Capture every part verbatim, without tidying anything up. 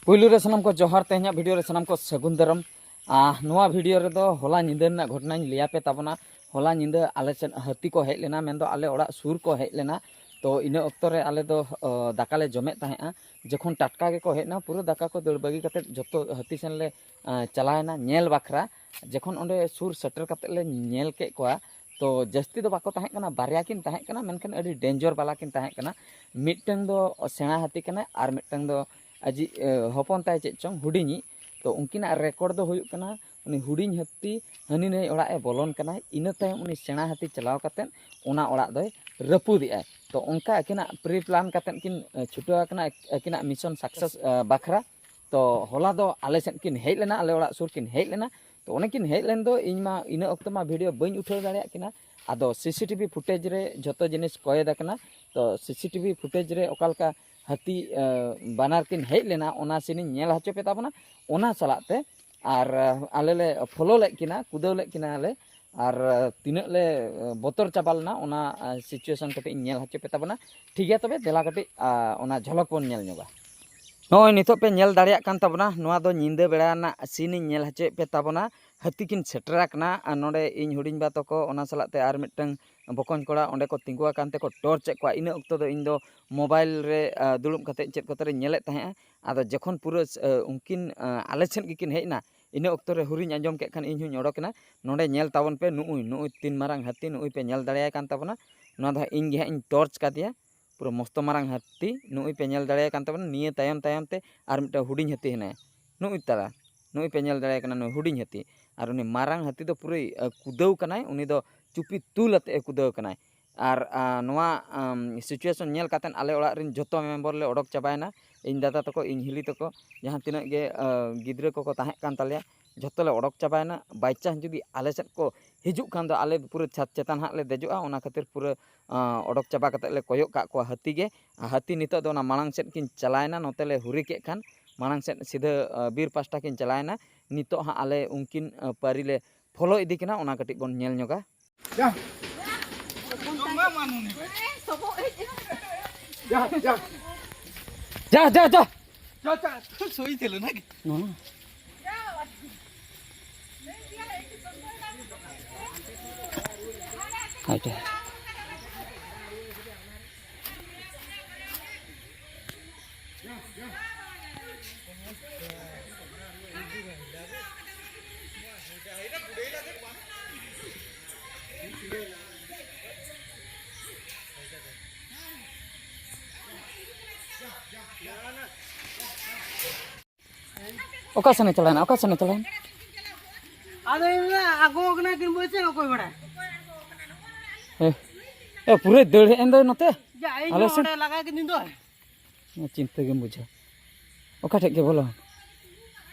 ᱯᱩᱭᱞᱩ ᱨᱮ ᱥᱟᱱᱟᱢ ᱠᱚ ᱡᱚᱦᱟᱨ, ᱛᱮᱦᱮᱧᱟᱜ ᱵᱷᱤᱰᱤᱭᱳ ᱨᱮ ᱥᱟᱱᱟᱢ ᱠᱚ ᱥᱟᱹᱜᱩᱱ ᱫᱟᱨᱟᱢ᱾ ᱟᱨ ᱱᱚᱣᱟ ᱵᱷᱤᱰᱤᱭᱳ ᱨᱮᱫᱚ ᱦᱚᱞᱟ ᱧᱤᱫᱟᱹ ᱨᱮᱱᱟᱜ ᱜᱷᱚᱴᱚᱱᱟᱧ ᱞᱟᱹᱭ ᱟᱯᱮ ᱛᱟᱵᱚᱱᱟ᱾ ᱦᱚᱞᱟ ᱧᱤᱫᱟᱹ ᱟᱞᱮ ᱥᱮᱫ ᱦᱟᱹᱛᱤ ᱠᱚ ᱦᱮᱡ ᱞᱮᱱᱟ, ᱢᱮᱱᱫᱚ ᱟᱞᱮ ᱚᱲᱟᱜ ᱥᱩᱨ ᱠᱚ ᱦᱮᱡ ᱞᱮᱱᱟ᱾ ᱛᱚ ᱤᱱᱟᱹ ᱚᱠᱛᱚ ᱨᱮ ᱟᱞᱮ ᱫᱚ ᱚ, ᱫᱟᱠᱟ ᱞᱮ ᱡᱚᱢᱮᱫ ᱛᱟᱦᱮᱸᱜᱼᱟ᱾ ᱡᱚᱠᱷᱚᱱ ᱴᱟᱴᱠᱟ ᱜᱮᱠᱚ ᱦᱮᱡ ᱮᱱᱟ, ᱯᱩᱨᱟᱹ ᱫᱟᱠᱟ ᱠᱚ ᱫᱟᱹᱲ ᱵᱟᱹᱜᱤ ᱠᱟᱛᱮᱫ ᱡᱚᱛᱚ ᱦᱟᱹᱛᱤ ᱥᱮᱱ ᱞᱮ ᱟ, ᱪᱟᱞᱟᱣᱮᱱᱟ ᱧᱮᱞ ᱵᱟᱠᱷᱨᱟ᱾ ᱡᱚᱠᱷᱚᱱ ᱚᱸᱰᱮ ᱥᱩᱨ ᱥᱮᱴᱮᱨ ᱠᱟᱛᱮᱫ ᱞᱮ ᱧᱮᱞ ᱠᱮᱫ ᱠᱚᱣᱟ, ᱛᱚ ᱡᱟᱹᱥᱛᱤ ᱫᱚ ᱵᱟᱠᱚ ᱛᱟᱦᱮᱸ ᱠᱟᱱᱟ, ᱵᱟᱨᱭᱟ ᱠᱤᱱ ᱛᱟᱦᱮᱸ ᱠᱟᱱᱟ, ᱢᱮᱱᱠᱷᱟᱱ ᱟᱹᱰᱤ ᱰᱮᱧᱡᱟᱨ ᱵᱟᱞᱟ ᱠᱤᱱ ᱛᱟᱦᱮᱸ ᱠᱟᱱᱟ᱾ ᱢᱤᱫᱴᱟᱝ ᱫᱚ ᱥᱮᱬᱟ ᱦᱟᱹᱛᱤ ᱠᱟᱱᱟᱭ ᱟᱨ ᱢᱤᱫᱴᱟᱝ ᱫᱚ ᱟᱡᱤᱡ ᱮ, ᱦᱚᱯᱚᱱ ᱛᱟᱭ ᱪᱮᱫ ᱪᱚᱝ ᱦᱩᱰᱤᱧᱤᱡ᱾ ᱛᱚ ᱩᱱᱠᱤᱱᱟᱜ ᱨᱮᱠᱚᱨᱰ ᱫᱚ ᱦᱩᱭᱩᱜ ᱠᱟᱱᱟ, ᱩᱱᱤ ᱦᱩᱰᱤᱧ ᱦᱟᱹᱛᱤ ᱦᱟᱹᱱᱤ ᱱᱟᱹᱭ ᱚᱲᱟᱜ ᱮ ᱵᱚᱞᱚᱱ ᱠᱟᱱᱟᱭ, ᱤᱱᱟᱹ ᱛᱟᱭᱚᱢ ᱩᱱᱤ ᱥᱮᱬᱟ ᱦᱟᱹᱛᱤ ᱪᱟᱞᱟᱣ ᱠᱟᱛᱮᱫ ᱚᱱᱟ ᱚᱲᱟᱜ ᱫᱚᱭ ᱨᱟᱹᱯᱩᱫᱮᱜᱼᱟᱭ᱾ ᱛᱚ ᱚᱱᱠᱟ ᱟᱹᱠᱤᱱᱟᱜ ᱯᱨᱤ ᱯᱞᱟᱱ ᱠᱟᱛᱮᱫ ᱠᱤᱱ ᱮ, ᱪᱷᱩᱴᱟᱹᱣ ᱟᱠᱟᱱᱟ ᱟᱹᱠᱤᱱᱟᱜ ᱢᱤᱥᱚᱱ ᱥᱟᱠᱥᱮᱥ ᱵᱟᱠᱷᱨᱟ᱾ ᱛᱚ ᱦᱚᱞᱟ ᱫᱚ ᱟᱞᱮ ᱥᱮᱫ ᱠᱤᱱ ᱦᱮᱡ ᱞᱮᱱᱟ, ᱟᱞᱮ ᱚᱲᱟᱜ ᱥᱩᱨ ᱠᱤᱱ ᱦᱮᱡ ᱞᱮᱱᱟ᱾ ᱛᱚ ᱚᱱᱮ ᱠᱤᱱ ᱦᱮᱡ ᱞᱮᱱ ᱫᱚ ᱤᱧ ᱢᱟ ᱤᱱᱟᱹ ᱚᱠᱛᱚ ᱢᱟ ᱵᱷᱤᱰᱤᱭᱳ ᱵᱟᱹᱧ ᱩᱴᱷᱟᱹᱣ ᱫᱟᱲᱮᱭᱟᱜ ᱠᱤᱱᱟ᱾ ᱟᱫᱚ ᱥᱤᱥᱤᱴᱤᱵᱷᱤ ᱯᱷᱩᱴᱮᱡᱽ ᱨᱮ ᱡᱷᱚᱛᱚ ᱡᱤᱱᱤᱥ ᱠᱚᱭᱮᱫ ᱟᱠᱟᱱᱟ᱾ ᱛᱚ ᱥᱤᱥᱤᱴᱤᱵᱷᱤ ᱯᱷᱩᱴᱮᱡᱽ ᱨᱮ ᱚᱠᱟ ᱞᱮᱠᱟ ᱦᱟᱹᱛᱤ ᱮ, ᱵᱟᱱᱟᱨ ᱠᱤᱱ ᱦᱮᱡ ᱞᱮᱱᱟ, ᱚᱱᱟ ᱥᱤᱱᱤᱧ ᱧᱮᱞ ᱦᱚᱪᱚ ᱯᱮ ᱛᱟᱵᱚᱱᱟ᱾ ᱚᱱᱟ ᱥᱟᱞᱟᱜ ᱛᱮ ᱟᱨ ᱮ, ᱟᱞᱮ ᱞᱮ ᱯᱷᱚᱞᱳ ᱞᱮᱫ ᱠᱤᱱᱟ, ᱠᱩᱫᱟᱹᱣ ᱞᱮᱫ ᱠᱤᱱᱟ ᱞᱮ᱾ ᱟᱨ ᱮ, ᱛᱤᱱᱟᱹᱜ ᱞᱮ ᱮ, ᱵᱚᱛᱚᱨ ᱪᱟᱵᱟ ᱞᱮᱱᱟ, ᱚᱱᱟ ᱮ, ᱥᱤᱪᱩᱭᱮᱥᱚᱱ ᱠᱟᱹᱴᱤᱡ ᱤᱧ ᱧᱮᱞ ᱦᱚᱪᱚ ᱯᱮ ᱛᱟᱵᱚᱱᱟ᱾ ᱴᱷᱤᱠ ᱜᱮᱭᱟ, ᱛᱚᱵᱮ ᱫᱮᱞᱟ ᱠᱟᱹᱴᱤᱡ ᱟ, ᱚᱱᱟ ᱡᱷᱚᱞᱚᱠ ᱵᱚᱱ ᱧᱮᱞ ᱧᱚᱜᱟ᱾ ᱱᱚᱜᱼᱚᱭ ᱱᱤᱛᱚᱜ ᱯᱮ ᱧᱮᱞ ᱫᱟᱲᱮᱭᱟᱜ ᱠᱟᱱ ᱛᱟᱵᱚᱱᱟ, ᱱᱚᱣᱟ ᱫᱚ ᱧᱤᱫᱟᱹ ᱵᱮᱲᱟ ᱨᱮᱱᱟᱜ ᱥᱤᱱ ᱤᱧ ᱧᱮᱞ ᱦᱚᱪᱚᱭᱮᱫ ᱯᱮ ᱛᱟᱵᱚᱱᱟ᱾ ᱦᱟᱹᱛᱤ ᱠᱤᱱ ᱥᱮᱴᱮᱨ ᱟᱠᱟᱱᱟ᱾ ᱟᱨ ᱱᱚᱰᱮ ᱤᱧ ᱦᱩᱰᱤᱧ ᱵᱟ ᱛᱟᱠᱚ, ᱚᱱᱟ ᱥᱟᱞᱟᱜ ᱛᱮ ᱟᱨ ᱢᱤᱫᱴᱟᱝ ᱵᱚᱠᱚᱧ ᱠᱚᱲᱟ ᱚᱸᱰᱮ ᱠᱚ ᱛᱤᱸᱜᱩ ᱟᱠᱟᱱ ᱛᱮᱠᱚ ᱴᱚᱨᱪ ᱮᱫ ᱠᱚᱣᱟ᱾ ᱤᱱᱟᱹ ᱚᱠᱛᱚ ᱫᱚ ᱤᱧ ᱫᱚ ᱢᱳᱵᱟᱭᱤᱞ ᱨᱮ ᱟ, ᱫᱩᱲᱩᱵ ᱠᱟᱛᱮᱫ ᱪᱮᱫ ᱠᱚᱛᱮ ᱨᱤᱧ ᱧᱮᱞᱮᱫ ᱛᱟᱦᱮᱸᱜᱼᱟ᱾ ᱟᱫᱚ ᱡᱚᱠᱷᱚᱱ ᱯᱩᱨᱟᱹ ᱟ, ᱩᱱᱠᱤᱱ ᱟ, ᱟᱞᱮ ᱥᱮᱫ ᱜᱮᱠᱤᱱ ᱦᱮᱡ ᱮᱱᱟ, ᱤᱱᱟᱹ ᱚᱠᱛᱚ ᱨᱮ ᱦᱩᱨᱤᱧ ᱟᱸᱡᱚᱢ ᱠᱮᱫ ᱠᱷᱟᱱ ᱤᱧ ᱦᱚᱧ ᱚᱰᱚᱠ ᱮᱱᱟ᱾ ᱱᱚᱰᱮ ᱧᱮᱞ ᱛᱟᱵᱚᱱ ᱯᱮ, ᱱᱩᱜᱼᱩᱭ ᱱᱩᱜᱼᱩᱭ ᱛᱤᱱ ᱢᱟᱨᱟᱝ ᱦᱟᱹᱛᱤ ᱱᱩᱜᱼᱩᱭ ᱯᱮ ᱧᱮᱞ ᱫᱟᱲᱮᱭᱟᱭ ᱠᱟᱱ ᱛᱟᱵᱚᱱᱟ᱾ ᱱᱚᱣᱟ ᱫᱚ ᱦᱟᱸᱜ ᱤᱧ ᱜᱮ ᱦᱟᱸᱜ ᱤᱧ ᱴᱚᱨᱪ ᱠᱟᱫᱮᱭᱟ᱾ ᱯᱩᱨᱟᱹ ᱢᱚᱥᱛᱚ ᱢᱟᱨᱟᱝ ᱦᱟᱹᱛᱤ ᱱᱩᱜᱼᱩᱭ ᱯᱮ ᱧᱮᱞ ᱫᱟᱲᱮᱭᱟᱭ ᱠᱟᱱ ᱛᱟᱵᱚᱱᱟ᱾ ᱱᱤᱭᱟᱹ ᱛᱟᱭᱚᱢ ᱛᱟᱭᱚᱢ ᱛᱮ ᱟᱨ ᱢᱤᱫᱴᱟᱝ ᱦᱩᱰᱤᱧ ᱦᱟᱹᱛᱤ ᱦᱮᱱᱟᱭᱟ, ᱱᱩᱜᱼᱩᱭ ᱛᱟᱞᱟ, ᱱᱩᱜᱼᱩᱭ ᱯᱮ ᱧᱮᱞ ᱫᱟᱲᱮᱭᱟᱭ ᱠᱟᱱᱟ, ᱱᱩᱭ ᱦᱩᱰᱤᱧ ᱦᱟᱹᱛᱤ᱾ ᱟᱨ ᱩᱱᱤ ᱢᱟᱨᱟᱝ ᱦᱟᱹᱛᱤ ᱫᱚ ᱯᱩᱨᱟᱹᱭ ᱟ, ᱠᱩᱫᱟᱹᱣ ᱠᱟᱱᱟᱭ, ᱩᱱᱤ ᱫᱚ ᱪᱩᱯᱤ ᱛᱩᱞ ᱟᱛᱮ ᱮ ᱠᱩᱫᱟᱹᱣ ᱠᱟᱱᱟᱭ᱾ ᱟᱨ ᱟ, ᱱᱚᱣᱟ ᱟᱢ, ᱥᱤᱪᱩᱭᱮᱥᱚᱱ ᱧᱮᱞ ᱠᱟᱛᱮᱫ ᱟᱞᱮ ᱚᱲᱟᱜ ᱨᱮᱱ ᱡᱚᱛᱚ ᱢᱮᱢᱵᱚᱨ ᱞᱮ ᱚᱰᱚᱠ ᱪᱟᱵᱟᱭᱮᱱᱟ᱾ ᱤᱧ ᱫᱟᱫᱟ ᱛᱟᱠᱚ, ᱤᱧ ᱦᱤᱞᱤ ᱛᱟᱠᱚ, ᱡᱟᱦᱟᱸ ᱛᱤᱱᱟᱹᱜ ᱜᱮ ᱟ, ᱜᱤᱫᱽᱨᱟᱹ ᱠᱚᱠᱚ ᱛᱟᱦᱮᱸ ᱠᱟᱱ ᱛᱟᱞᱮᱭᱟ, ᱡᱷᱚᱛᱚ ᱞᱮ ᱚᱰᱚᱠ ᱪᱟᱵᱟᱭᱮᱱᱟ᱾ ᱵᱟᱭ ᱪᱟᱱᱥ ᱡᱩᱫᱤ ᱟᱞᱮ ᱥᱮᱫ ᱠᱚ ᱦᱤᱡᱩᱜ ᱠᱷᱟᱱ ᱫᱚ ᱟᱞᱮ ᱯᱩᱨᱟᱹ ᱪᱷᱟᱫᱽ ᱪᱮᱛᱟᱱ ᱦᱟᱸᱜ ᱞᱮ ᱫᱮᱡᱚᱜᱼᱟ᱾ ᱚᱱᱟ ᱠᱷᱟᱹᱛᱤᱨ ᱯᱩᱨᱟᱹ ᱟ, ᱚᱰᱚᱠ ᱪᱟᱵᱟ ᱠᱟᱛᱮᱫ ᱞᱮ ᱠᱚᱭᱚᱜ ᱠᱟᱜ ᱠᱚᱣᱟ ᱦᱟᱹᱛᱤ ᱜᱮ᱾ ᱟᱨ ᱦᱟᱹᱛᱤ ᱱᱤᱛᱚᱜ ᱫᱚ ᱚᱱᱟ ᱢᱟᱲᱟᱝ ᱥᱮᱫ ᱠᱤᱱ ᱪᱟᱞᱟᱣᱮᱱᱟ, ᱱᱚᱛᱮ ᱞᱮ ᱦᱩᱨᱤ ᱠᱮᱫ ᱠᱷᱟᱱ ᱢᱟᱲᱟᱝ ᱥᱮᱫ ᱥᱤᱫᱷᱟᱹ ᱟ, ᱵᱤᱨ ᱯᱟᱥᱴᱟ ᱠᱤᱱ ᱪᱟᱞᱟᱣᱮᱱᱟ᱾ ᱱᱤᱛᱚᱜ ᱦᱟᱸᱜ ᱟᱞᱮ ᱩᱱᱠᱤᱱ ᱟ, ᱯᱟᱹᱨᱤ ᱞᱮ ᱯᱷᱚᱞᱳ ᱤᱫᱤ ᱠᱤᱱᱟ, ᱚᱱᱟ ᱠᱟᱹᱴᱤᱡ ᱵᱚᱱ ᱧᱮᱞ ᱧᱚᱜᱟ᱾ ᱡᱟ᱾ ᱡᱟ, ᱡᱟ, ᱡᱟ᱾ ᱥᱳᱭ ᱛᱮᱞᱮ ᱱᱟᱜᱮ᱾ ᱦᱮᱸ᱾ ᱟᱪᱪᱷᱟ᱾ ᱚᱠᱟ ᱥᱮᱱᱮ ᱪᱟᱞᱟᱣᱮᱱᱟ? ᱚᱠᱟ ᱥᱮᱱᱮ ᱪᱟᱞᱟᱣᱮᱱᱟ? ᱟᱫᱚ ᱤᱧ ᱫᱚ ᱟᱠᱚ ᱠᱟᱱᱟ ᱠᱤᱱ ᱵᱚᱞᱮ ᱪᱮᱫ ᱚᱠᱚᱭ ᱵᱟᱲᱟᱭ? ᱮ, ᱮ, ᱯᱩᱨᱟᱹᱭ ᱫᱟᱹᱲ ᱦᱮᱡ ᱮᱱ ᱫᱚ ᱱᱚᱛᱮ᱾ ᱡᱟ, ᱤᱧ ᱟᱞᱮ ᱦᱚᱸ ᱥᱮᱱ? ᱚᱸᱰᱮ ᱞᱟᱜᱟ ᱠᱤᱫᱤᱧ ᱫᱚ᱾ ᱪᱤᱱᱛᱟᱹ ᱜᱮᱢ ᱵᱩᱡᱷᱟᱹᱣᱟ᱾ ᱚᱠᱟ ᱴᱷᱮᱡ ᱜᱮ ᱵᱚᱞᱚ?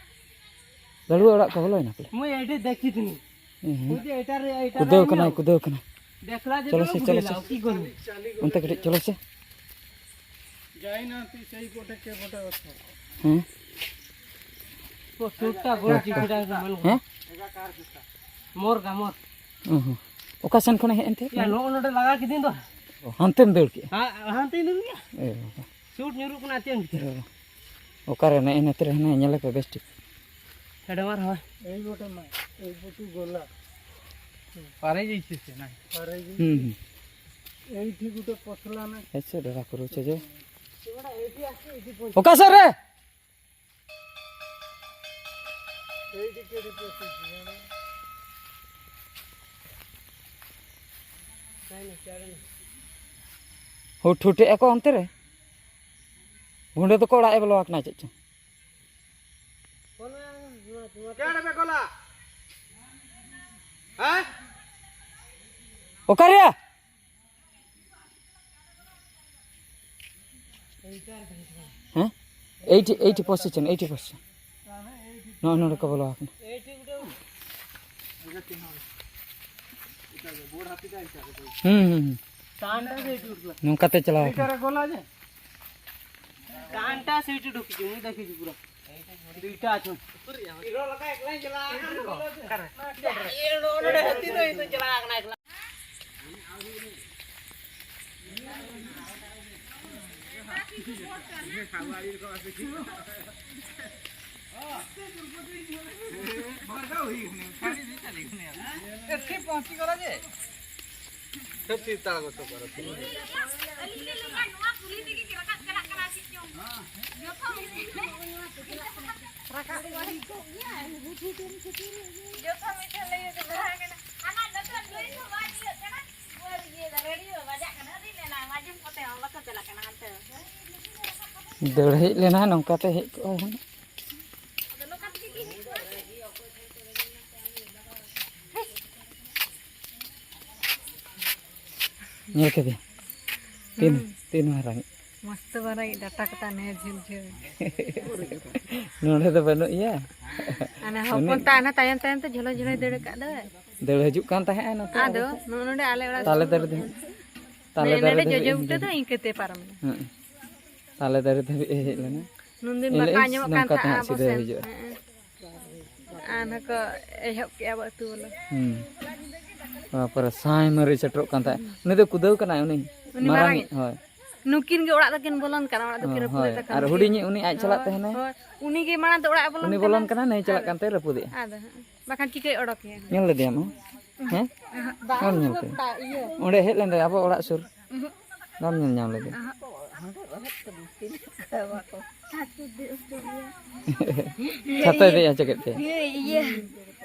ᱫᱟᱹᱲᱩᱣᱟᱹ ᱚᱲᱟᱜ ᱠᱚ ᱵᱚᱞᱚᱭᱮᱱᱟ ᱯᱟᱞᱮ? ᱢᱩᱭ ᱟᱹᱰᱤ ᱫᱮᱠᱷᱤ ᱛᱤᱧ᱾ ᱦᱮᱸ᱾ ᱠᱩᱫᱟᱹᱣ ᱠᱟᱱᱟᱭ, ᱠᱩᱫᱟᱹᱣ ᱠᱟᱱᱟᱭ᱾ ᱪᱚᱞᱚ ᱥᱮ, ᱪᱚᱞᱚ ᱥᱮ᱾ ᱚᱱᱛᱮ ᱠᱟᱹᱴᱤᱡ ᱪᱚᱞᱚ ᱥᱮ᱾ ᱦᱮᱸ᱾ ᱦᱮᱸ? ᱢᱳᱨ ᱜᱟ ᱢᱳᱨ᱾ ᱚ ᱦᱚᱸ᱾ ᱚᱠᱟ ᱥᱮᱱ ᱠᱷᱚᱱᱮ ᱦᱮᱡ ᱮᱱ ᱛᱮ? ᱭᱟ, ᱱᱚᱜᱼᱚ ᱱᱚᱰᱮ ᱞᱟᱜᱟ ᱠᱤᱫᱤᱧ ᱫᱚ᱾ ᱚ, ᱦᱟᱱᱛᱮᱢ ᱫᱟᱹᱲ ᱠᱮᱜᱼᱟ? ᱦᱟ-, ᱦᱟᱱᱛᱮᱧ ᱫᱟᱹᱲ ᱠᱮᱜᱼᱟ᱾ ᱮ ᱵᱟᱵᱟ᱾ ᱥᱩᱴ ᱧᱩᱨᱩᱜ ᱠᱟᱱᱟ ᱪᱮᱫ ᱮᱢ ᱪᱤᱠᱟᱹᱭᱟ? ᱚ᱾ ᱚᱠᱟᱨᱮ? ᱱᱮᱜᱼᱮ ᱱᱚᱛᱮ ᱨᱮ ᱦᱮᱱᱟᱭᱟ, ᱧᱮᱞᱮ ᱯᱮ ᱵᱮᱥ ᱴᱷᱤᱠ᱾ ᱯᱷᱮᱰᱣᱟᱨ ᱦᱚᱸ᱾ ᱮᱭ ᱵᱚᱴᱮ ᱢᱟ, ᱮᱭ ᱵᱚᱴᱩ ᱜᱚᱞᱟ᱾ ᱯᱟᱨᱮ ᱡᱮᱭᱥᱮ ᱥᱮ ᱱᱟᱭ᱾ ᱯᱟᱨᱮ ᱡᱮᱭᱥᱮ᱾ ᱦᱩᱸ, ᱦᱩᱸ᱾ ᱮᱭ ᱴᱷᱤᱠ ᱩᱴᱷᱮ ᱯᱚᱥᱞᱟ ᱱᱟᱭ᱾ ᱮᱭᱥᱮ ᱰᱮᱨᱟ ᱠᱚ ᱨᱩᱪᱮ ᱡᱮ᱾ ᱚᱠᱟ ᱥᱮᱫ ᱨᱮ? ᱦᱩᱴ ᱦᱩᱴᱮᱜ ᱟᱠᱚ ᱚᱱᱛᱮ ᱨᱮ᱾ ᱜᱩᱸᱰᱟᱹ ᱫᱚᱠᱚ ᱚᱲᱟᱜ ᱮ ᱵᱚᱞᱚ ᱟᱠᱟᱱᱟ ᱪᱮᱫ ᱪᱚᱝ? ᱦᱮᱸ? ᱚᱠᱟᱨᱮ? ᱦᱮᱸ? ᱮᱭᱤᱴ, ᱮᱭᱤᱴ ᱯᱚᱸᱪᱤᱥ ᱡᱚᱱ, ᱮᱭᱤᱴ ᱯᱚᱸᱪᱤᱥ ᱡᱚᱱ᱾ ᱱᱚᱜᱼᱚᱭ ᱱᱚᱰᱮ ᱠᱚ ᱵᱚᱞᱚ ᱟᱠᱟᱱᱟ᱾ ᱦᱩᱸ, ᱦᱩᱸ, ᱦᱩᱸ᱾ ᱱᱚᱝᱠᱟᱛᱮ ᱪᱟᱞᱟᱣ ᱟᱠᱟᱱᱟ᱾ ᱰᱟᱱᱴᱟ ᱥᱮ ᱩᱰᱩᱠ ᱦᱤᱡᱩᱜ, ᱢᱩ ᱫᱮᱠᱷ ᱦᱤᱡᱩᱜ ᱯᱩᱨᱟᱹ᱾ ᱫᱩᱭᱴᱟ ᱟᱪᱷᱚ᱾ ᱱᱚᱰᱮ ᱦᱟᱹᱛᱤ ᱫᱚ ᱤᱧ ᱫᱚ ᱪᱟᱞᱟᱣ ᱠᱟᱱᱟ ᱮᱠᱞᱟ᱾ ଏଠି ପହଞ୍ଚିଗଲା ଯେ। ᱥᱮ ᱛᱤᱨ ᱛᱟᱲᱟ ᱜᱚᱛᱚ ᱯᱟᱨᱚ ᱛᱤᱨ᱾ ᱟᱹᱞᱤᱧ ᱞᱤᱧ ᱞᱟᱹᱭᱟ, ᱱᱚᱣᱟ ᱠᱩᱞᱦᱤ ᱛᱮᱜᱮ ᱨᱟᱠᱟᱵ ᱪᱟᱞᱟᱜ ᱠᱟᱱᱟ ᱪᱮᱫ ᱪᱚᱝ? ᱡᱚᱛᱚ ᱢᱤᱫ ᱴᱷᱮᱱ᱾ ᱨᱟᱠᱟᱵ ᱠᱚᱣᱟ ᱦᱤᱡᱩᱜ ᱜᱮᱭᱟ, ᱵᱩᱫᱷᱤ ᱫᱚᱢ ᱠᱷᱟᱹᱛᱤᱨ᱾ ᱡᱚᱛᱚ ᱢᱤᱫ ᱴᱷᱮᱱ ᱞᱟᱹᱭ ᱦᱚᱴᱚ ᱠᱟᱜ ᱠᱟᱱᱟ᱾ ᱦᱟᱱᱟ ᱱᱚᱛᱮ ᱞᱟᱹᱭ ᱦᱚᱸ ᱵᱟᱭ ᱤᱭᱟᱹᱜ ᱠᱟᱱᱟ᱾ ᱩᱣᱟᱹᱨ ᱤᱭᱟᱹ ᱫᱟ, ᱨᱮᱰᱤᱭᱳ ᱵᱟᱡᱟᱜ ᱠᱟᱱᱟ᱾ ᱟᱹᱰᱤ ᱞᱮᱱᱟ, ᱟᱸᱡᱚᱢ ᱠᱟᱛᱮ ᱦᱚᱸ ᱵᱟᱠᱚ ᱪᱟᱞᱟᱜ ᱠᱟᱱᱟ ᱦᱟᱱᱛᱮ᱾ ᱫᱟᱹᱲ ᱦᱮᱡ ᱞᱮᱱᱟ, ᱱᱚᱝᱠᱟ ᱛᱮ ᱦᱮᱡ ᱠᱚᱜᱼᱟ ᱦᱟᱸᱜ᱾ ᱧᱮᱞ ᱠᱮᱫᱮ? ᱛᱤᱱ, ᱦᱩᱸ᱾ ᱛᱤᱱ ᱢᱟᱨᱟᱝ᱾ ᱢᱚᱥᱛ ᱢᱟᱨᱟᱝ ᱰᱟᱴᱟ ᱠᱚ ᱛᱟᱭ ᱱᱮ ᱡᱷᱟᱹᱞ ᱡᱷᱟᱹᱞ᱾ ᱱᱚᱰᱮ ᱫᱚ ᱵᱟᱹᱱᱩᱜ ᱮᱭᱟ᱾ ᱦᱟᱱᱮ ᱦᱚᱯᱚᱱ ᱩᱱᱤ ᱛᱟᱭ ᱦᱟᱱᱮ ᱛᱟᱭᱚᱢ ᱛᱟᱭᱚᱢ ᱛᱮ ᱡᱷᱚᱞᱚ ᱡᱷᱚᱞᱚᱭ ᱫᱟᱹᱲ ᱟᱠᱟᱫ ᱫᱚ᱾ ᱫᱟᱹᱲ ᱦᱤᱡᱩᱜ ᱠᱟᱱ ᱛᱟᱦᱮᱸᱜᱼᱟ ᱱᱚᱛᱮ ᱟᱫᱚ ᱟᱵᱚ ᱥᱮᱫ᱾ ᱱᱚᱜᱼᱚ ᱱᱚᱰᱮ ᱟᱞᱮ ᱚᱲᱟᱜ ᱛᱟᱞᱮ ᱥᱩᱨ ᱫᱟᱨᱮ ᱨᱮ᱾ ᱫᱚ, ᱛᱟᱞᱮ ᱱᱚᱰᱮ ᱫᱟᱨᱮ ᱫᱷᱟᱹᱵᱤᱡ ᱡᱚᱡᱚ ᱮ ᱵᱩᱴᱟᱹ ᱦᱤᱡᱩᱜᱼᱟ᱾ ᱫᱚ ᱤᱱᱠᱟᱹ ᱛᱮ ᱯᱟᱨᱚᱢ ᱮᱱᱟ᱾ ᱦᱮᱸ᱾ ᱛᱟᱞᱮ ᱫᱟᱨᱮ ᱫᱷᱟᱹᱵᱤᱡ ᱮ ᱦᱮᱡ ᱞᱮᱱᱟ᱾ ᱱᱩᱱᱫᱤᱱ ᱮᱱ ᱵᱟᱠᱚ ᱦᱤᱞᱳᱜ ᱤᱧ ᱟᱸᱡᱚᱢᱚᱜ ᱠᱟᱱ ᱱᱚᱝᱠᱟ ᱛᱟᱦᱮᱸᱫ ᱛᱟᱦᱮᱸᱜ ᱟᱵᱚ ᱥᱤᱫᱷᱟᱹ ᱥᱮᱱ᱾ ᱦᱤᱡᱩᱜᱼᱟ᱾ ᱦᱮᱸ᱾ ᱟᱨ ᱱᱟᱠᱚ ᱮᱦᱚᱵ ᱠᱮᱜᱼᱟ ᱟᱵᱚ ᱟᱹᱛᱩ ᱵᱚᱞᱚ᱾ ᱦᱩᱸ᱾ ᱛᱟᱨᱯᱚᱨᱮ ᱥᱟᱭ ᱢᱟᱹᱨᱤ ᱥᱮᱴᱮᱨᱚᱜ ᱠᱟᱱ ᱛᱟᱦᱮᱸᱫ᱾ ᱩᱱᱤ ᱫᱚ ᱠᱩᱫᱟᱹᱣ ᱠᱟᱱᱟᱭ, ᱩᱱᱤ ᱩᱱᱤ ᱢᱟᱨᱟᱝᱤᱡ, ᱢᱟᱨᱟᱝᱤᱡ᱾ ᱦᱳᱭ᱾ ᱱᱩᱠᱤᱱ ᱜᱮ ᱚᱲᱟᱜ ᱫᱚᱠᱤᱱ ᱵᱚᱞᱚᱱ ᱠᱟᱱᱟ, ᱚᱲᱟᱜ ᱫᱚᱠᱤᱱ ᱦᱳᱭ, ᱨᱟᱹᱯᱩᱫ ᱦᱳᱭ᱾ ᱮᱫ ᱛᱟᱠᱚ ᱟᱨ ᱱᱩᱠᱤᱱ᱾ ᱦᱩᱰᱤᱧᱤᱡ ᱩᱱᱤ ᱟᱡ ᱥᱟᱞᱟᱜ ᱦᱳᱭ, ᱛᱟᱦᱮᱱᱟᱭ᱾ ᱦᱳᱭ᱾ ᱩᱱᱤ ᱜᱮ ᱢᱟᱲᱟᱝ ᱫᱚ ᱚᱲᱟᱜ ᱮ ᱵᱚᱞᱚᱱ ᱩᱱᱤ ᱠᱟᱱᱟ᱾ ᱵᱚᱞᱚᱱ ᱠᱟᱱᱟ, ᱱᱟᱹᱭ ᱪᱟᱞᱟᱜ ᱟᱫᱚ, ᱠᱟᱱᱛᱮ ᱨᱟᱹᱯᱩᱫᱮᱜᱼᱟ᱾ ᱟᱫᱚ, ᱦᱮᱸ᱾ ᱵᱟᱠᱷᱟᱱ ᱪᱤᱠᱟᱹᱭ ᱚᱰᱚᱠᱮᱭᱟ? ᱧᱮᱞ ᱞᱮᱫᱮᱭᱟᱢ? ᱦᱮᱸ? ᱵᱟᱝ ᱵᱟᱢ ᱧᱮᱞ ᱠᱟᱫᱮᱭᱟ? ᱤᱭᱟᱹ᱾ ᱚᱸᱰᱮ ᱦᱮᱡ ᱞᱮᱱ ᱛᱟᱭᱟ, ᱟᱵᱚ ᱚᱲᱟᱜ ᱥᱩᱨ᱾ ᱩᱦᱩᱸ᱾ ᱵᱟᱢ ᱧᱮᱞ ᱧᱟᱢ ᱞᱮᱫᱮᱭᱟ? ᱚᱸᱰᱮ ᱨᱚᱦᱮᱫ ᱛᱮ ᱵᱩᱥᱛᱤ ᱞᱮᱠᱟ ᱵᱟᱠᱚ᱾ ᱪᱷᱟᱛᱟᱭ ᱫᱮᱡ ᱦᱚᱪᱚ ᱠᱮᱫ ᱛᱮ᱾ ᱤᱭᱟᱹ, ᱤᱭᱟᱹ᱾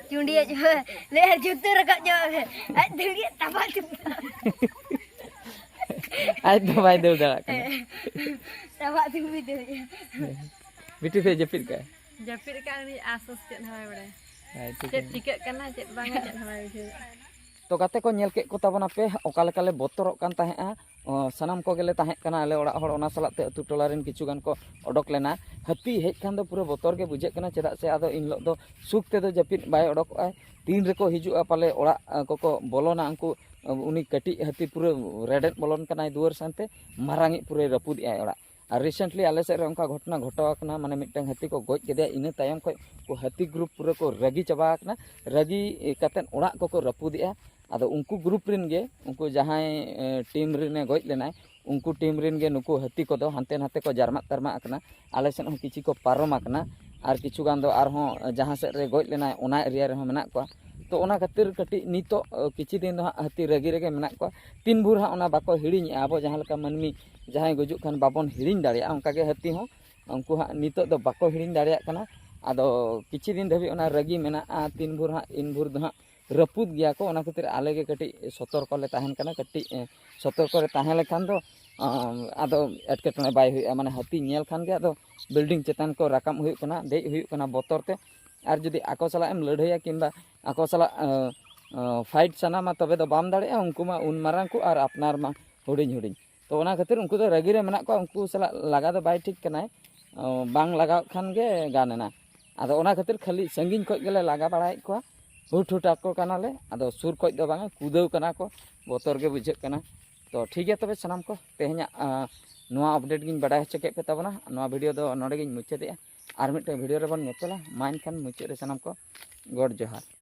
ᱪᱩᱸᱰᱤᱭᱟᱹ ᱡᱚᱦᱚᱜ ᱞᱟᱹᱭᱟ, "ᱡᱩᱛᱟᱹ ᱨᱟᱠᱟᱵ ᱧᱚᱜ ᱢᱮ᱾" ᱟᱡ ᱫᱟᱹᱲ ᱠᱮᱫ ᱛᱟᱵᱟ ᱛᱩᱢᱵᱟ᱾ ᱟᱡ ᱫᱚ ᱵᱟᱭ ᱫᱟᱹᱲ ᱫᱟᱲᱮᱭᱟᱜ ᱠᱟᱱᱟ᱾ ᱛᱟᱵᱟ ᱛᱩᱢᱵᱤ ᱫᱟᱹᱲ᱾ ᱵᱤᱴᱤ ᱫᱚᱭ ᱡᱟᱹᱯᱤᱫ ᱠᱟᱜᱼᱟ? ᱡᱟᱹᱯᱤᱫ ᱠᱟᱜ ᱩᱱᱤ ᱟᱥ ᱟᱥ ᱪᱮᱫ ᱦᱚᱸ ᱵᱟᱭ ᱵᱟᱲᱟᱭᱟ᱾ ᱟᱡ ᱫᱚ ᱪᱮᱫ ᱪᱤᱠᱟᱹᱜ ᱠᱟᱱᱟ, ᱪᱮᱫ ᱵᱟᱝᱟ, ᱪᱮᱫ ᱦᱚᱸ ᱵᱟᱭ ᱵᱩᱡᱷᱟᱹᱣ᱾ ᱛᱚ ᱜᱟᱛᱮ ᱠᱚ, ᱧᱮᱞ ᱠᱮᱫ ᱠᱚ ᱛᱟᱵᱚᱱᱟᱯᱮ ᱚᱠᱟ ᱞᱮᱠᱟ ᱞᱮ ᱵᱚᱛᱚᱨᱚᱜ ᱠᱟᱱ ᱛᱟᱦᱮᱸᱜᱼᱟ᱾ ᱚ, ᱥᱟᱱᱟᱢ ᱠᱚᱜᱮ ᱞᱮ ᱛᱟᱦᱮᱸ ᱠᱟᱱᱟ, ᱟᱞᱮ ᱚᱲᱟᱜ ᱦᱚᱲ, ᱚᱱᱟ ᱥᱟᱞᱟᱜ ᱛᱮ ᱟᱹᱛᱩ ᱴᱚᱞᱟ ᱨᱮᱱ ᱠᱤᱪᱷᱩ ᱜᱟᱱ ᱠᱚ ᱚᱰᱚᱠ ᱞᱮᱱᱟ᱾ ᱦᱟᱹᱛᱤ ᱦᱮᱡ ᱠᱷᱟᱱ ᱫᱚ ᱯᱩᱨᱟᱹ ᱵᱚᱛᱚᱨ ᱜᱮ ᱵᱩᱡᱷᱟᱹᱜ ᱠᱟᱱᱟ, ᱪᱮᱫᱟᱜ ᱥᱮ ᱟᱫᱚ ᱤᱱ ᱦᱤᱞᱳᱜ ᱫᱚ ᱥᱩᱠ ᱛᱮᱫᱚ ᱡᱟᱹᱯᱤᱫ ᱵᱟᱭ ᱚᱰᱚᱠᱚᱜᱼᱟᱭ᱾ ᱛᱤᱱ ᱨᱮᱠᱚ ᱦᱤᱡᱩᱜᱼᱟ ᱯᱟᱞᱮ ᱚᱲᱟᱜ, ᱟ, ᱠᱚᱠᱚ ᱵᱚᱞᱚᱱᱟ ᱩᱱᱠᱩ, ᱟ, ᱩᱱᱤ ᱠᱟᱹᱴᱤᱡ ᱦᱟᱹᱛᱤ ᱯᱩᱨᱟᱹ ᱨᱮᱰᱮᱫ ᱵᱚᱞᱚᱱ ᱠᱟᱱᱟᱭ ᱫᱩᱣᱟᱹᱨ ᱥᱟᱶᱛᱮ, ᱢᱟᱨᱟᱝᱤᱡ ᱯᱩᱨᱟᱹᱭ ᱨᱟᱹᱯᱩᱫᱮᱜᱼᱟᱭ ᱚᱲᱟᱜ᱾ ᱟᱨ recently ᱟᱞᱮ ᱥᱮᱫ ᱨᱮ ᱚᱱᱠᱟ ᱜᱷᱚᱴᱚᱱᱟ ᱜᱷᱚᱴᱟᱣ ᱟᱠᱟᱱᱟ, ᱢᱟᱱᱮ ᱢᱤᱫᱴᱟᱝ ᱦᱟᱹᱛᱤ ᱠᱚ ᱜᱚᱡ ᱠᱮᱫᱮᱭᱟ, ᱤᱱᱟᱹ ᱛᱟᱭᱚᱢ ᱠᱷᱚᱱ ᱩᱱᱠᱩ ᱦᱟᱹᱛᱤ group ᱯᱩᱨᱟᱹ ᱠᱚ ᱨᱟᱹᱜᱤ ᱪᱟᱵᱟ ᱟᱠᱟᱱᱟ᱾ ᱨᱟᱹᱜᱤ ᱠᱟᱛᱮᱫ ᱚᱲᱟᱜ ᱠᱚᱠᱚ ᱨᱟᱹᱯᱩᱫᱮᱜᱼᱟ᱾ ᱟᱫᱚ ᱩᱱᱠᱩ group ᱨᱮᱱ ᱜᱮ, ᱩᱱᱠᱩ ᱡᱟᱦᱟᱸᱭ, ᱮ, team ᱨᱮᱱᱮ ᱜᱚᱡ ᱞᱮᱱᱟᱭ, ᱩᱱᱠᱩ ᱴᱤᱢ ᱨᱮᱱ ᱜᱮ ᱱᱩᱠᱩ ᱦᱟᱹᱛᱤ ᱠᱚᱫᱚ ᱦᱟᱱᱛᱮ ᱱᱟᱛᱮ ᱠᱚ ᱡᱟᱨᱢᱟᱜ ᱛᱟᱨᱢᱟᱜ ᱟᱠᱟᱱᱟ᱾ ᱟᱞᱮ ᱥᱮᱫ ᱦᱚᱸ ᱠᱤᱪᱷᱩ ᱠᱚ ᱯᱟᱨᱚᱢ ᱟᱠᱟᱱᱟ, ᱟᱨ ᱠᱤᱪᱷᱩ ᱜᱟᱱ ᱫᱚ ᱟᱨᱦᱚᱸ ᱡᱟᱦᱟᱸ ᱥᱮᱫ ᱨᱮ ᱜᱚᱡ ᱞᱮᱱᱟᱭ ᱚᱱᱟ ᱮᱨᱤᱭᱟ ᱨᱮᱦᱚᱸ ᱢᱮᱱᱟᱜ ᱠᱚᱣᱟ᱾ ᱛᱚ ᱚᱱᱟ ᱠᱷᱟᱹᱛᱤᱨ ᱠᱟᱹᱴᱤᱡ ᱱᱤᱛᱚᱜ ᱠᱤᱪᱷᱩ ᱫᱤᱱ ᱫᱚ ᱦᱟᱸᱜ ᱦᱟᱹᱛᱤ ᱨᱟᱹᱜᱤ ᱨᱮᱜᱮ ᱢᱮᱱᱟᱜ ᱠᱚᱣᱟ᱾ ᱛᱤᱱ ᱵᱷᱳᱨ ᱦᱟᱸᱜ ᱚᱱᱟ ᱵᱟᱠᱚ ᱦᱤᱲᱤᱧᱮᱜᱼᱟ, ᱟᱵᱚ ᱡᱟᱦᱟᱸ ᱞᱮᱠᱟ ᱢᱟᱹᱱᱢᱤ ᱡᱟᱦᱟᱸᱭ ᱜᱩᱡᱩᱜ ᱠᱷᱟᱱ ᱵᱟᱵᱚᱱ ᱦᱤᱲᱤᱧ ᱫᱟᱲᱮᱭᱟᱜᱼᱟ, ᱚᱱᱠᱟᱜᱮ ᱦᱟᱹᱛᱤ ᱦᱚᱸ ᱩᱱᱠᱩ ᱦᱟᱸᱜ ᱱᱤᱛᱚᱜ ᱫᱚ ᱵᱟᱠᱚ ᱦᱤᱲᱤᱧ ᱫᱟᱲᱮᱭᱟᱜ ᱠᱟᱱᱟ᱾ ᱟᱫᱚ ᱠᱤᱪᱷᱩ ᱫᱤᱱ ᱫᱷᱟᱹᱵᱤᱡ ᱚᱱᱟ ᱨᱟᱹᱜᱤ ᱢᱮᱱᱟᱜᱼᱟ, ᱛᱤᱱ ᱵᱷᱳᱨ ᱦᱟᱸᱜ ᱤᱱ ᱵᱷᱳᱨ ᱫᱚ ᱦᱟᱸᱜ ᱨᱟᱹᱯᱩᱫ ᱜᱮᱭᱟ ᱠᱚ᱾ ᱚᱱᱟ ᱠᱷᱟᱹᱛᱤᱨ ᱟᱞᱮ ᱜᱮ ᱠᱟᱹᱴᱤᱡ ᱥᱚᱛᱚᱨᱠᱚ ᱞᱮ ᱛᱟᱦᱮᱱ ᱠᱟᱱᱟ᱾ ᱠᱟᱹᱴᱤᱡ ᱥᱚᱛᱚᱨᱠᱚ ᱨᱮ ᱛᱟᱦᱮᱸ ᱞᱮᱠᱷᱟᱱ ᱫᱚ ᱟᱫᱚ ᱮᱴᱠᱮᱴᱚᱬᱮ ᱵᱟᱭ ᱦᱩᱭᱩᱜᱼᱟ᱾ ᱢᱟᱱᱮ ᱦᱟᱹᱛᱤ ᱧᱮᱞ ᱠᱷᱟᱱ ᱜᱮ ᱟᱫᱚ ᱵᱤᱞᱰᱤᱝ ᱪᱮᱛᱟᱱ ᱠᱚ ᱨᱟᱠᱟᱵ ᱦᱩᱭᱩᱜ ᱠᱟᱱᱟ, ᱫᱮᱡ ᱦᱩᱭᱩᱜ ᱠᱟᱱᱟ ᱵᱚᱛᱚᱨ ᱛᱮ᱾ ᱟᱨ ᱡᱩᱫᱤ ᱟᱠᱚ ᱥᱟᱞᱟᱜ ᱮᱢ ᱞᱟᱹᱲᱦᱟᱹᱭᱟ ᱠᱤᱝᱵᱟ ᱟᱠᱚ ᱥᱟᱞᱟᱜ ᱯᱷᱟᱭᱤᱴ ᱥᱟᱱᱟᱢᱟ, ᱛᱚᱵᱮ ᱫᱚ ᱵᱟᱢ ᱫᱟᱲᱮᱭᱟᱜᱼᱟ᱾ ᱩᱱᱠᱩ ᱢᱟ ᱩᱱ ᱢᱟᱨᱟᱝ ᱠᱚ ᱟᱨ ᱟᱯᱱᱟᱨ ᱢᱟ ᱦᱩᱰᱤᱧ ᱦᱩᱰᱤᱧ᱾ ᱛᱚ ᱚᱱᱟ ᱠᱷᱟᱹᱛᱤᱨ ᱩᱱᱠᱩ ᱫᱚ ᱨᱟᱹᱜᱤ ᱨᱮ ᱢᱮᱱᱟᱜ ᱠᱚᱣᱟ, ᱩᱱᱠᱩ ᱥᱟᱞᱟᱜ ᱞᱟᱜᱟ ᱫᱚ ᱵᱟᱭ ᱴᱷᱤᱠ ᱠᱟᱱᱟᱭ᱾ ᱵᱟᱝ ᱞᱟᱜᱟᱣ ᱠᱷᱟᱱ ᱜᱮ ᱜᱟᱱ ᱮᱱᱟ᱾ ᱟᱫᱚ ᱚᱱᱟ ᱠᱷᱟᱹᱛᱤᱨ ᱠᱷᱟᱹᱞᱤ ᱥᱟᱺᱜᱤᱧ ᱠᱷᱚᱱ ᱜᱮᱞᱮ ᱞᱟᱜᱟ ᱵᱟᱲᱟᱭᱮᱫ ᱠᱚᱣᱟ, ᱦᱩᱴ ᱦᱩᱴ ᱟᱠᱚ ᱠᱟᱱᱟᱞᱮ᱾ ᱟᱫᱚ ᱥᱩᱨ ᱠᱷᱚᱱ ᱫᱚ ᱵᱟᱝᱟ, ᱠᱩᱫᱟᱹᱣ ᱠᱟᱱᱟ ᱠᱚ, ᱵᱚᱛᱚᱨ ᱜᱮ ᱵᱩᱡᱷᱟᱹᱜ ᱠᱟᱱᱟ᱾ ᱛᱚ ᱴᱷᱤᱠ ᱜᱮᱭᱟ ᱛᱚᱵᱮ ᱥᱟᱱᱟᱢ ᱠᱚ, ᱛᱮᱦᱮᱧᱟᱜ ᱱᱚᱣᱟ ᱟᱯᱰᱮᱴ ᱜᱤᱧ ᱵᱟᱰᱟᱭ ᱦᱚᱪᱚ ᱠᱮᱫ ᱯᱮ ᱛᱟᱵᱚᱱᱟ᱾ ᱱᱚᱣᱟ ᱵᱷᱤᱰᱤᱭᱳ ᱫᱚ ᱱᱚᱰᱮ ᱜᱤᱧ ᱢᱩᱪᱟᱹᱫᱮᱜᱼᱟ᱾ ᱟᱨ ᱢᱤᱫᱴᱮᱱ ᱵᱷᱤᱰᱤᱭᱳ ᱨᱮᱵᱚᱱ ᱧᱮᱯᱮᱞᱟ᱾ ᱢᱟ ᱮᱱᱠᱷᱟᱱ ᱢᱩᱪᱟᱹᱫ ᱨᱮ ᱥᱟᱱᱟᱢ ᱠᱚ ᱜᱚᱰ ᱡᱚᱦᱟᱨ᱾